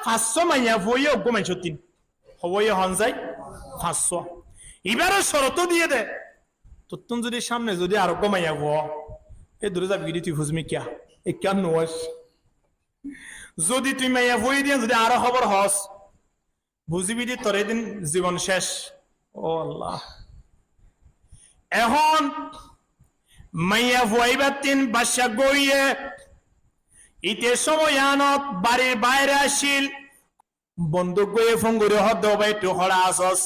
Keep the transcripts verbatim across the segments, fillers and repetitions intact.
fañssúa maiyafuaye uggúa maincóttin. Hoóiye hon zai? Fañssúa. Ibáre coroto diyé dé. Tottún zodi cámne zodi areggúa maiyafua ó, e dure zabi giyé dé tui fuzimi kiyá? Ekkán nuwaic. Zodi tui maiyafuaye diyan zodi añáre hóbor hoós, buzibi dé tor edin zibon céc. Ó Allah. Ehón maiyafua ibáttin bacca uggúa óiye, ite cómoi yíanot barir baáire accíl, bondú uggúaye fón gorí hoódde, "Ó bái, tui hoçé asós?"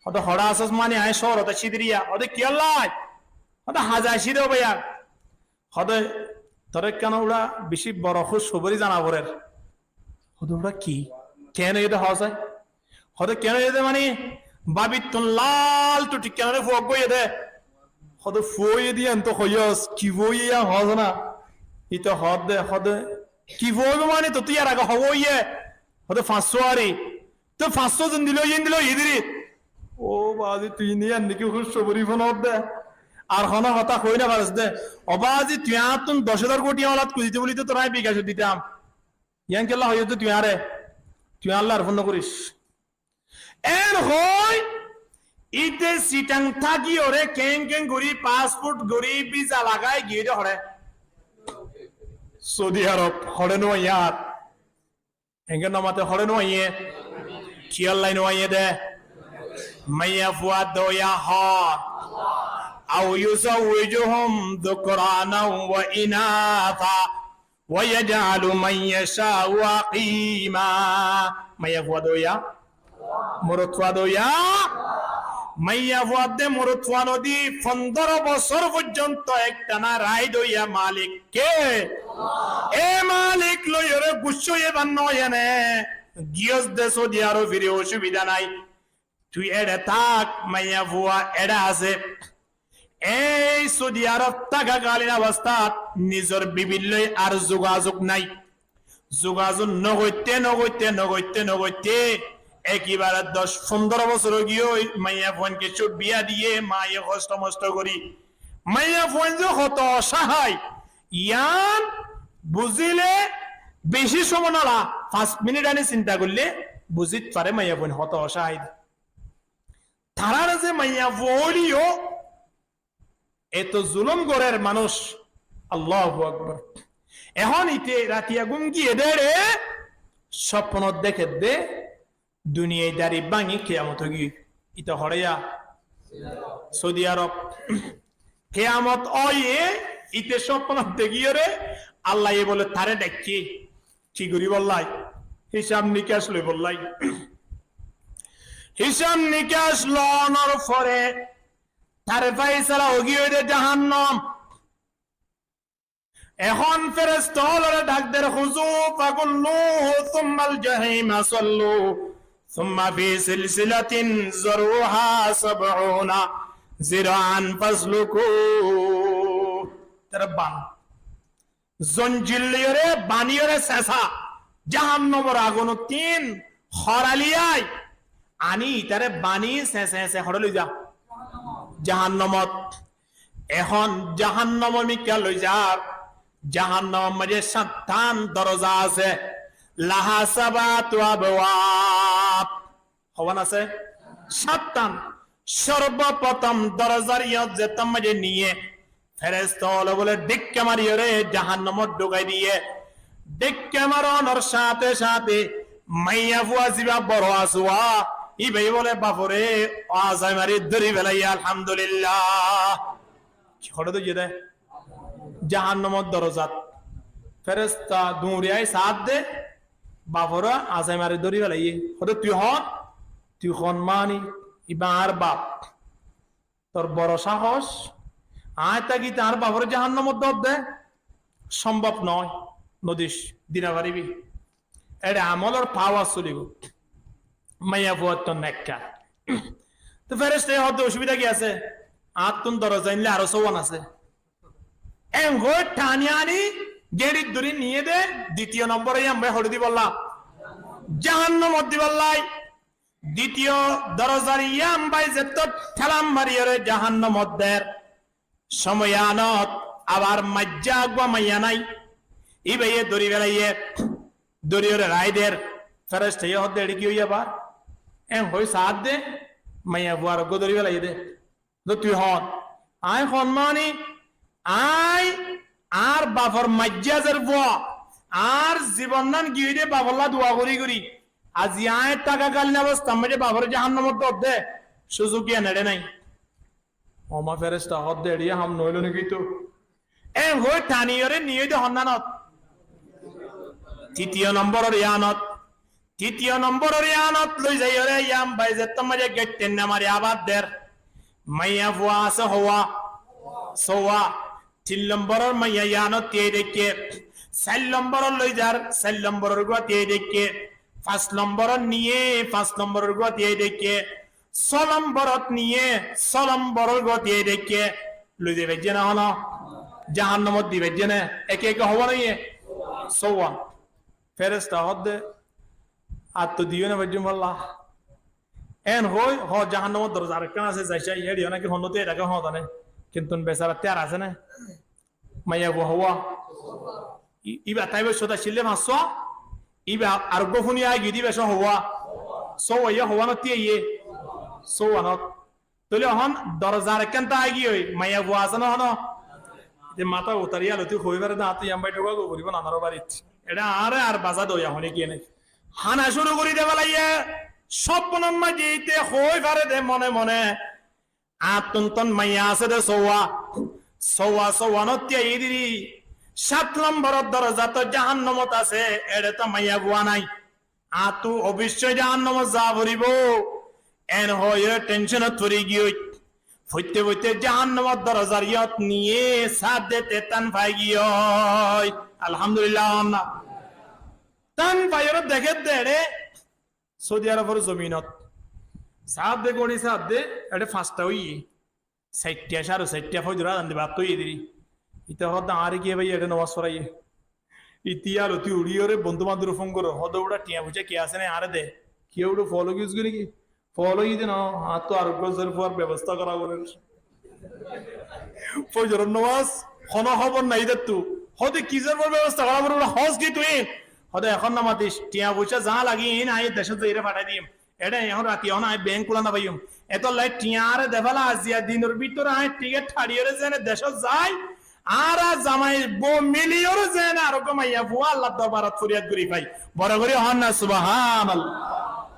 Hoódde, "Hoçé asós mani aññí cóorot aiccí dé riya." Hoódde, "Kiyólla?" Hoódde, "Haze aiccí dé ó báiya." Hoódde, "Toré ekkán uçá bicí boro kúcfobori zana forer." Hoódde, "Uçá ki? Keén óiye dé hoó sai?" Hoódde, "Keén óiye dé mani, babittún lal tuthikkánoré fua uggúa óiye dé." Hoódde, "Fua óiye dé yían toó hoiyós, ki fua óiye yían hoós na?" Ite hoódde, hoódde, "Ki fua óibo mani, tottú yar age hoó óiye?" Hoódde, "Fañssúa ari." "Te fañssúa zendilla óiye endilla óiye dé ri." "Ó baázi, tui inde yían niki kúcfobori fúnor dé? Ar honó hotá hoói no faros dé?" "Ó baázi, tui añáttun doc házar kóti olat kuzité bóli toó toré aññí bikacot ditam." "Yían kiyólla hoiyós dé tui añáre? Tui añálla ar fón no goris." Eén hoói ite Sitang tákiyoré keén keén gorí passport gorí visa lagai giyé dé hoçé? Saudi Arob. Hoçé no aiyé ar. Eñgé no mate, hoçé no aiyé? Kiyólla no aiyé dé? Maiyafua doya hoó. أو يزوجهم ذكرانا وإناثا ويجعل من يشاء عقيما. Maiyafua doya, morotfua doya. Maiyafua dé morotfua no di fondoro bosór foijjonto ekthana raái doya malik ke? E malik loiyóre guccá óiye bár no óiye né? Giyós dé Saudi Arob firi, ocubida nái. Tui eçe ták, maiyafua eçe asé. Ei Saudi Arob tákakalin obostát nizor bibir lói ar zugazug nái. Zugazug no goitté, no goitté, no goitté, no goitté, ekebare doc fondoro bosór ói giyói, maiyafuain kessú biya diyé, maye hoctó-moctó gorí. Maiyafuain ze hoto ocáhai, yián buzíle beci cómoi no la, fañs minit aní sinta goillé buzít fare maiyafuain hoto ocáhai. Tarár ze maiyafua óileyo eto zulúm gorér manúic. Allahu Akbar. Ehón ite ratiya gúm giyé dé re, sópnot dekédde, duniyai dari báñgi kiyamot ói giyói. Ite hoçé yá? Saudi Arob. Kiyamot óiye, ite sópnot dekíyore, Allaye bóle taré dhaikké. Ki goríbolla? Hísab nikác loibolla. Hísab nikác loonor fore tar fáisala ói giyói dé jahannam. Ehón feresta ólore dhak der, خذوه فغلوه ثم الجحيم صلوه ثم في سلسلة ذرعها سبعون ذراعا فاسلكوه. Taré ban. Zonjir loiyóre baníyore sesá, jahannamor agunottín horaliyai aní itaré baní sese sese hoçé loiza? Jahannamot. Ehón jahannamot mikká loizar? Jahannamor maze sáttán doroza asé. لها سبعة أبواب. Hoibán asé? Sáttán. Sorbopotom dorozar yót zettót maze niye, feresta óle bóle dhikka mariyóre jahannamot dhukai diye. Dhikka maronor sáte sáte maiyafua ziba boro asé, íbaye bóle bafore azai mari dóri felaiye, alhamdulillah. Ki hoçé dóijje dé? Jahannamor dorozat. Feresta duñri ai saádde, bafore azai mari dóri felaiye. Hoódde, "Tui hon?" "Tui hon mani, ibá añár baf." Tor boro sáhos, aññí tákite añár bafore jahannamot dódde? Cómbob noó, nodis, di nofaribí. Eçe amolor pawar solibo. Maiyafuattú nekkar. Te ferestaye hoódde, "Ocubida ki asé? Añáttun doroza ainle aró sówan asé." Enhoi thani aní geçit dóri niyé dé, ditiyo nombor yían bái hoçé dibolla? Jahannamot dibolla. Ditiyo dorozar yían bái zettót thelam mariyóre jahannamot der, cómoi yíanot abar maijja eggúa maiya nái, íbaye dóri felaiye. Dóriyoré raái der. Ferestaye hoódde, eçé ki óiye abar? Eén hoói saádde, maiyafua areggúa dóri félaiyé dé. Dé tui hoón? Aññí hoón mani, aññí añár bafor maijjá zerfua, añár zibonnán giyói dé bafollá dua gorí gorí. Azi aññí tákakalin obostár maijjé baforé jahánnamot dódde cúzuk giyán eçé nái. Óma feresta hoódde, eçé ham noóilo néki toó? Eén hoói taniyoré niyói dé honnánot? Titiyo nombóror yíanot. Titiyo nombóror yíanot loi zaiyoré yían baizettór maijjé geiththeinna mari abar der. Maiyafua asé hoówa? Sóuwa. Tin lombóror maiya yíanot tiyai daikké. Sair lombóror loi zar, sair lombóror gúa tiyai daikké. Fañs lombóror niyé, fañs lombóror gúa tiyai daikké. Só lombórot niyé, só lombóror gúa tiyai daikké. Loi zai faijjé né honó? Jahánnamot di faijjé né? Eke eke hoówa noiyé? Sóuwa. Feresta hoódde, ar to diyó no faijjum holla. Eén hoói, hoó, jahánnamor doroza arekkán asé, zai sai, héçe yó náki honnúa tiyai raké hoódane. Kintu besara tiyar asé né? Maiyafua hoówa? Í-, íba táibo cót accíl dé fañssúa, íba areggúa fúni aigiyói dé íba cót hoówa? Sóuwa, yó hoówanot tiyaiyé? Sóuwanot. Tóile ehón doroza arekkán táigiyoi, maiyafua asé né honó? Te matá utari alotí hoói fare dé, añáttu yían bái dhóka gorí foribó nanaró barit. Eçé añáre ar bazá doya honé kiyé nái. Hána cúru gorí dé félaiye, sóbnor maijjé íte hoói fare dé mone mone. Añáttuntún maiya asé dé sóuwa, sóuwa, sóuwanot tiyaiyé diri. Sát lombóror dorozat jahánnamot asé, eçé to maiyafua nái. Añáttu obiccói jahánnamot zaa foribó. Eén hoóiyoré thenconot fori giyói. Foitte foitte jahánnamor dorozar yíanot niyé, saádde te tán fai giyói. Alhamdulillah. Tán faiyoré dekédde eçé Sóudi Arobor zominot. Saádde góñçi saádde, eçé fañsta óiye. Sairtha, cáre sairtha, fóijoror azan dibar át óiye deri. Íte hoódde, añáre kiyé bái eçé nomás foraiyé? Íte yíalotí uçíyoré bondú bandóre fón gorér, hoódde, uçá thiañ foicá ki asé né, añáre de. Kiyé uçá foólo giyós goi néki? Foólo giyé de noó, añáttu areggúa zerfuar bebosta gorá forer. Fóijoror nomás, honó hóbor nái ítattú. Hoódde, ki zerfuar bebosta gorá forer, hoós ki tui? Hoódde, ehón no matis, thiañ foicá zaá lage, iín aññí decót zaiyóre fathái diyum. Eçé ehón rati ehón aññí beénk kúla no faiyum. Etollá thiañ añáre deféla, aziya dinor bútore aññí thikét haçiyoré zeéne decót zai, añára zamai bou miliyóre zeéne areggúa maiyafua Allar dorbarot foriyad gorí fai. Boro gorí hoónna, Subhánallah.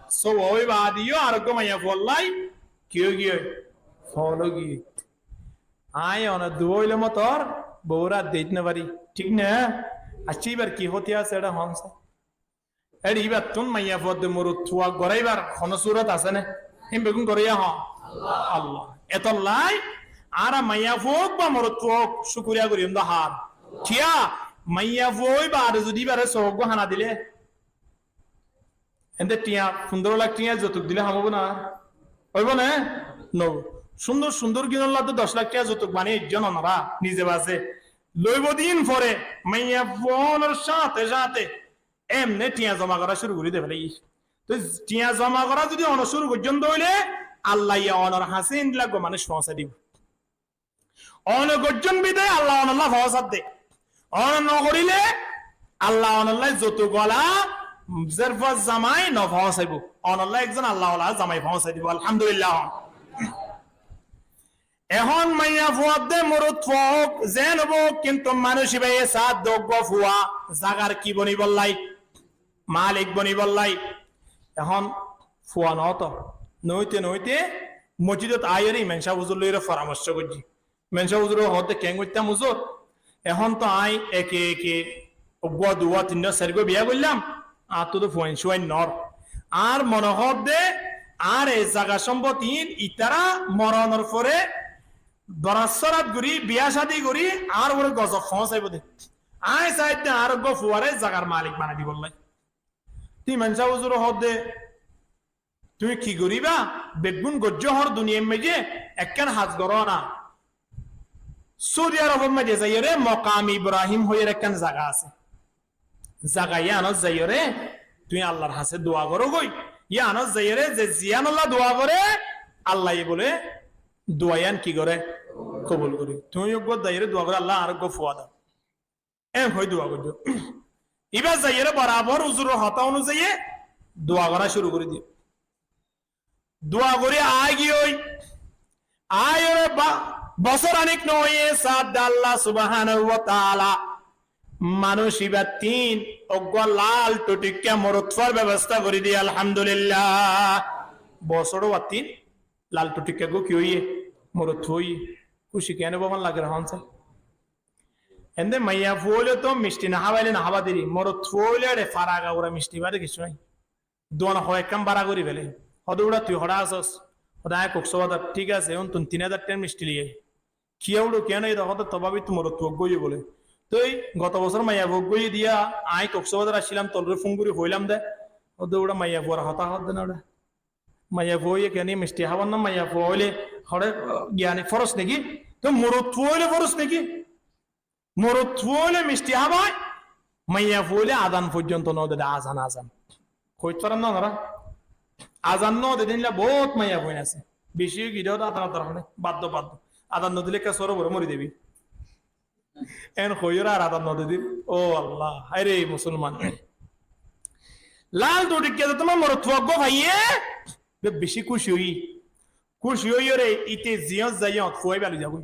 Sóuwa ói baade yó areggúa maiyafuallái ki ói giyói? Foólo giyói. Aññí one duwá óile motor bouré ar deit no fari. Thík né? Accá, íbar ki hóti asé eçé hoón sá. Eçé íbattún maiyafuadde morotfua goráibar honó surot asé né? Hín beggún goróiya hoó? Allah. Etollá añára maiyafua óuk ba morotfua óuk, cúkuriya goríyum dé hár? Kiyá? Maiyafua ói baade zudi íbaré sou eggúa hána dilé, ende thiañ, fundóro lak thiañ zoutuk dilé ham óibo ná? Óibo né? Noóibo. Cúndor cúndor gínollá dé doc lak thiañ zoutuk bañdí aizzó onorá, nize baze. Loibo din fore, maiyafua ónor cáñte cáñte emne thiañ zoma gorá cúru gorí dé félaiye. Toi thiañ zoma gorá zudi one cúru goijjón dé óile, Allaye onor hañsé endilla eggúa manúic foóñsai dibou. One goijjón bidé Allah onollá foóñsadde. One nogoríle Allah onollá zotuk ola zerfua zamai nofoóñsaibou. Onollá ekzon Allah ola zamai foóñsai dibou. Alhamdulillah. Ehón maiyafuadde morotfua óuk, zeén óuk, kintu manúic íbaye saádde eggúa fua zagar ki bonibollái? Malik bonibollái. Ehón fua noóto. Noóite noóite mosjidot aáiyoré imam cáb huzur lóiyoré foramorcó goijjí. Imam cáb huzure hoódde, keén goittám huzur? Ehón toó aññí eke eke eggúa, duwá, tinnúa, sairgúa biyá goillám, añáttu toó fuain cúain noór. Añár mone hoódde añár e zaga cómbot iín itará moronor fore dorassórat gorí, biyá cádi gorí, añár uore gozob foóñsaibou dé. Aññí saáidde añár eggúa fuaré zagar malik banai dibollái. Te imam cáb huzure hoódde, tuñí ki goríba? Beggún goijjó hoór duniyair maijé, ekkán ham goró na. Sóudi Arobor maijé zaiyóre Mokam Ibrahim hoiyóre ekkán zaga asé. Zaga yíanot zaiyóre tuñí Allar hañsé dua gorógoi. Yíanot zaiyóre ze ziyánollá dua goré, Allaye bóle dua yían ki goré? Kobul goré. Tuñí eggúa zaiyóre dua goré, Allah añáre eggúa fua do. Eén hoói dua goijjó. Ibá zaiyóre borabor uzuror hotá onuzayi dua gorá cúru gorí diyé. Dua gorí aáigiyoi, aáiyore ba-, bosór aník noóiye saádde Allah subhanahu wa taala manúic ibáttin eggúa lal thuthikká morotfuar bebosta gorí diyé, alhamdulillah. Bosór uwáttin lal thuthikká eggúa ki óiye? Morotfua óiye. Kúci keén bofán lager hoón sai. Ende maiyafua óile toó micthi nohábaile nohába deri, morotfua óile ére faraga ura micthi bade kessú nái. Duan hoó ekkán bára gorí fele. Hoóde uçá tui hoçé asós? Hoóde aññí Koksbazar. Thík asé, eún tun tin házar thiañr micthi loi aiyí. Kiyá uçá kiyá nái? Hoóde tobábit morotfua eggúa óiye bóle. Toi goto bosór maiyafua eggúa óiye diya aññí Koksbazar accílam, tolore fún gorí hoóilam de. Hoóde uçá maiyafuar hotá hoóde na uçá. Maiyafua óiye kiyá nái micthi hábar na? Maiyafua óile hoçé giyani foros niki? Toi morotfua óile foros niki? Morotfua óile micthi hábai, maiyafua óile azan foijjonto node de, azan, azan. Hoit faran na onora? Azan node de illa bout maiyafuain asé. Beci ói giyé de azan adar hone, bad do, bad do. Azan nodile ekka sóro bore mori debi. En hoiyóre ar azan node de. Ó Allah, hái re musolman. Lal thuthikká ze tuáñr morotfua eggúa faiyé, be beci kúci óiye. Kúci óiyore íte ziyót zaiyót fuaibá loi zagói.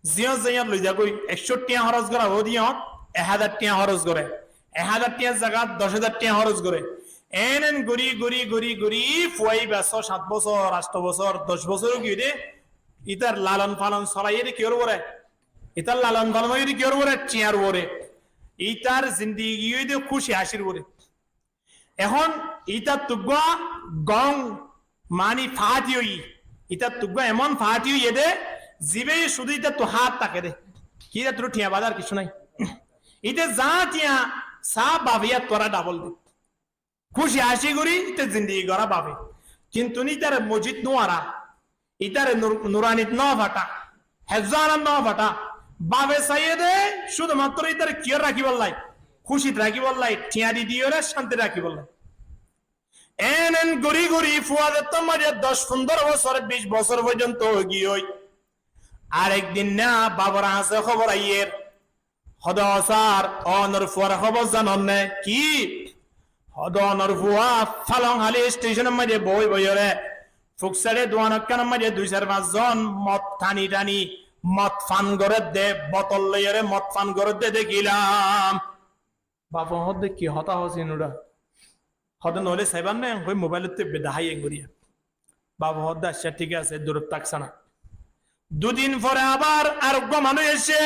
Ziyót zaiyót loi zagói. Ekcó thiañ hóros gorá hoó diyót, ek házar thiañ hóros goré. Ek házar thiañr zagat doc házar thiañ hóros goré. En en gorí, gorí, gorí, gorí fuaibá só, sát bosór, ancto bosór, doc bosór ói giyé de. Ítar lalon falon solaiyé de kiyór uore? Ítar lalon falon óiye de kiyór uore? Thiañr uore. Ítar zindigi óiye de kúci hácir uore. Ehón ítattú eggúa gom, mani faáti óiye, ítattú eggúa emon faáti óiye de, zibá cúdu ítattú hát táke de. Ki ítattú thiañ bade ar kessú nái. Íte za thiañ saá bafe yáttu aró dhabol de. Kúci háci gorí íte zindigi gorá bafe. Kintu ítare mosjid nuara. Ítare nur-, nuranit nófata, hefzóanat nófata. Bafe saiyé de cúdu mattór ítare kiyót rakíbolla? Kúcit rakíbolla, thiañ di diyóre cántit rakíbolla. En en gorí gorí fua zettót maze doc fundóro bosór, bic bosór foijjonto ói giyói. Arek din na bafor hañsé hóbor aiyér. Hoóde, "Ó sar, onor fuar hóbor zanon né?" "Ki?" Hoóde, "Onor fua Falong Hali stecónor maze boói boóiyore, fuk saide duan ekkánor maze dui sair fañs zon mot tani tani, mot fan gorédde, botol loiyore mot fan gorédde dekílam." Bafe hoódde, "Ki hotá hoósi nuçá?" Hoóde, "Noóile saibár né?" Hoi mobailottú ebbe dahái engoriya. Bafe hoódde, "Accá, thík asé, durot táksa na." Dui din fore abar areggúa manúic aiccé.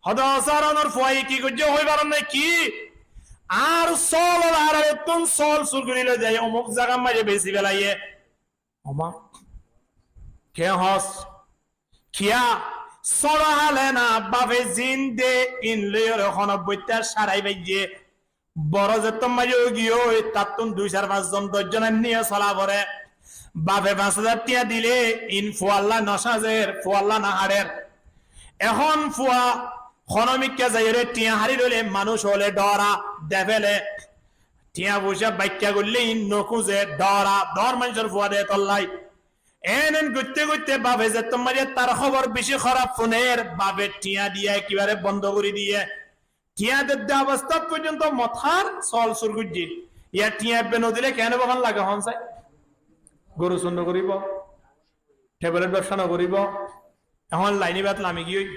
Hoóde, "Ó sar, onor fuaye ki goijjé hoi faron né ki? Añár sóolor añárar ettún sóol sur gorí loi zai omuk zagar maze besi felaiyé." "Ó ma, keén hoós?" "Kiyá?" "Sóro hále na bafe ziín de íin loiyóre honó boittá sarai faijjé. Boro zettót maze ói giyói, tattún dui sair fañs zon doc zon ainníyo sola foré. Bafe fañs házar thiañ dile íin fuallá nosázer, fuallá nohaçér. Ehón fua honómikká zaiyóre thiañ haçír óile manúic óole dhoóra, deféle. Thiañ foicá baikká goillé íin nokúze, dhoóra, dhoóñr maincór fua de tollái." En en goitté goitté bafe zettót maze tar hóbor beci hóraf fúner, bafe thiañ diya ekebare bondo gorí diyé. Thiañ dedde obostát foijjonto mot hár, sóol sur goijjé. Yá thiañ ebbe nodile keén bofán lage hoón sai? Goru sur nogoríbo, thebelet bebsa nogoríbo. Ehón lain ibát lami giyói.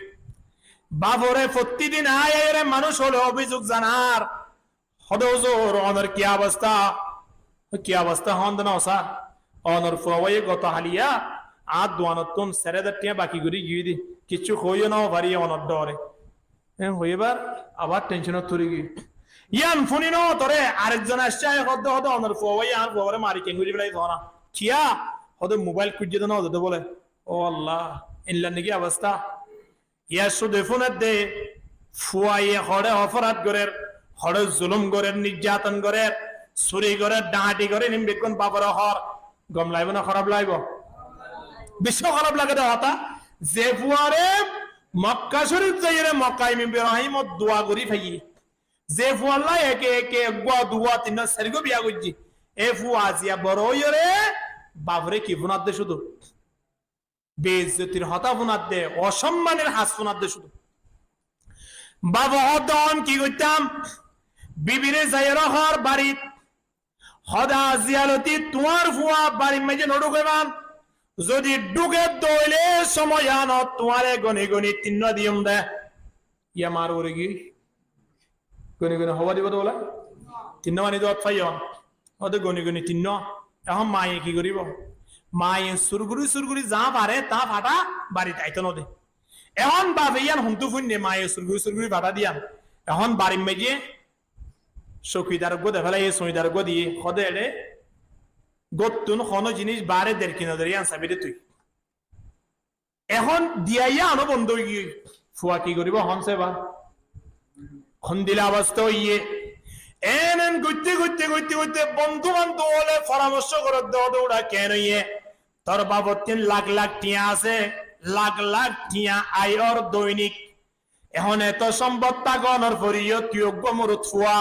Bafore fottí din aái aiyóre manúic óole obizug zanar. Hoóde, "Huzur, onor ki obosta?" "Ki obosta hoón de no sar? Onor fuawáye goto haliya añár duanottún sair házar thiañ baki gorí giyói de, kiccú hoóiyo no fari onor dhoóre." En hoiyébar abar thenconot fori giyói. Yían fúni no tore, arekzon aiccé, hoódde, hoóde, "Onor fuawáye añár fuawáre mari keén gorí félaiye hoó na." "Kiyá?" Hoóde, "Mobail kúijje de no zede bóle." "Ó Allah, eilla niki obosta?" Yá cúde fúner de, fuaye hoçé oforad gorér, hoçé zulum gorér, nijjaton gorér, suri gorér, dhañti gorér, iín beggún bafore hoór, gom laibo na hóraf laibo? Beci hóraf lage de hotá. Ze fuare Mokka Corif zaiyóre Mokaim Ibrahimot dua gorí faiyé, ze fuallá eke eke eggúa, duwá, tinnúa, sairgúa biya goijjé, e fua aziya boro óiyore bafore ki fúnadde cúdu? Beizzotir hotá fúnadde, osommanir has fúnadde cúdu. Bafe hoódde, "Ehón ki goittám?" Bibire zaiyóre hoór barit, hóde ziyaloti tuáñr fua barit maze no dhukaiban. Zodi dhuke de óile somoi yíanot tuáñre goni goni tinnúa diyum de. Yá mar ore ki? Goni goni hoba dibo de bole? Tinnúa mani de ot faiyo. Óde goni goni tinnúa. Ehón maye ki goribo? Maye sur gori sur gori za fare ta fata barit aito no de. Ehón bafe yían hontu funne maye sur gori sur gori fata diyan. Ehón barit maze sokidar uggwá de félaiye, sokidar uggwá diye, hóde ere góttun hono jinis baáre der ki no der yían sabi de tui. Ehón diya yíano bondo ói giyói. Fua ki goribo hon seba? Hondilla obosta óiye. En en goitte goitte goitte goitte bondú bandób ókkole foramorco gorer de óde uçá ken óiye. Tor bafottún lak lak thiañ asé, lak lak thiañ aiyór doinik. Ehón eto sombot tákonor foreyó tui uggwá morot fua,